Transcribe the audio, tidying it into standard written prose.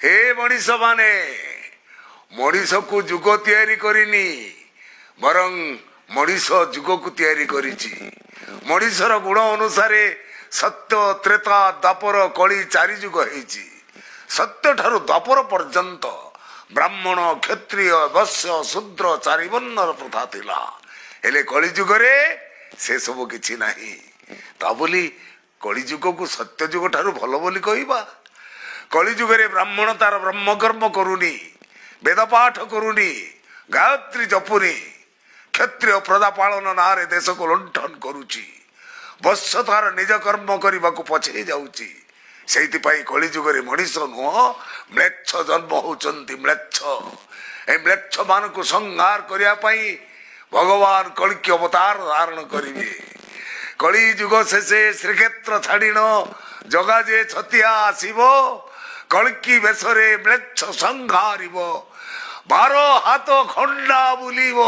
ହେ ମଣିଷମାନେ, ମଣିଷକୁ ଯୁଗ ତିଆରି କରିନି, ବରଂ ମଣିଷ ଯୁଗକୁ ତିଆରି କରିଛି। ମଣିଷର ଗୁଣ ଅନୁସାରେ ସତ୍ୟ, ତ୍ରେତା, ଦ୍ୱାପର, କଳି ଚାରି ଯୁଗ ହେଇଛି। ସତ୍ୟ ଠାରୁ ଦ୍ୱାପର ପର୍ଯ୍ୟନ୍ତ ବ୍ରାହ୍ମଣ, କ୍ଷତ୍ରିୟ, ବୈଶ୍ୟ, ଶୂଦ୍ର ଚାରିବର୍ଣ୍ଣର ପ୍ରଥା ଥିଲା। ହେଲେ କଳିଯୁଗରେ ସେସବୁ କିଛି ନାହିଁ। ତା ବୋଲି କଳିଯୁଗକୁ ସତ୍ୟଯୁଗ ଠାରୁ ଭଲ ବୋଲି କହିବା? କଳିଯୁଗରେ ବ୍ରାହ୍ମଣ ତାର ବ୍ରହ୍ମକର୍ମ କରୁନି, ବେଦ ପାଠ କରୁନି, ଗାୟତ୍ରୀ ଜପୁନି। କ୍ଷତ୍ରିୟ ପ୍ରଜା ପାଳନ ନାଁରେ ଦେଶକୁ ଲୁଣ୍ଠନ କରୁଛି। ବତ୍ସ ତାର ନିଜ କର୍ମ କରିବାକୁ ପଛେଇ ଯାଉଛି। ସେଇଥିପାଇଁ କଳିଯୁଗରେ ମଣିଷ ନୁହଁ, ମ୍ଲେଚ୍ଛ ଜନ୍ମ ହଉଛନ୍ତି, ମ୍ଲେଚ୍ଛ। ଏ ମ୍ଲେଚ୍ଛ ମାନଙ୍କୁ ସଂହାର କରିବା ପାଇଁ ଭଗବାନ କଳ୍କୀ ଅବତାର ଧାରଣ କରିବେ। କଳି ଯୁଗ ଶେଷେ ଶ୍ରୀକ୍ଷେତ୍ର ଛାଡ଼ିଣ ଜଗା ଯେ ଛତିଆ ଆସିବ, କଳ୍କୀ ବେଶରେ ମ୍ଲେଚ୍ଛ ସଂହାରିବ, 12 ହାତ ଖଣ୍ଡା ବୁଲିବ।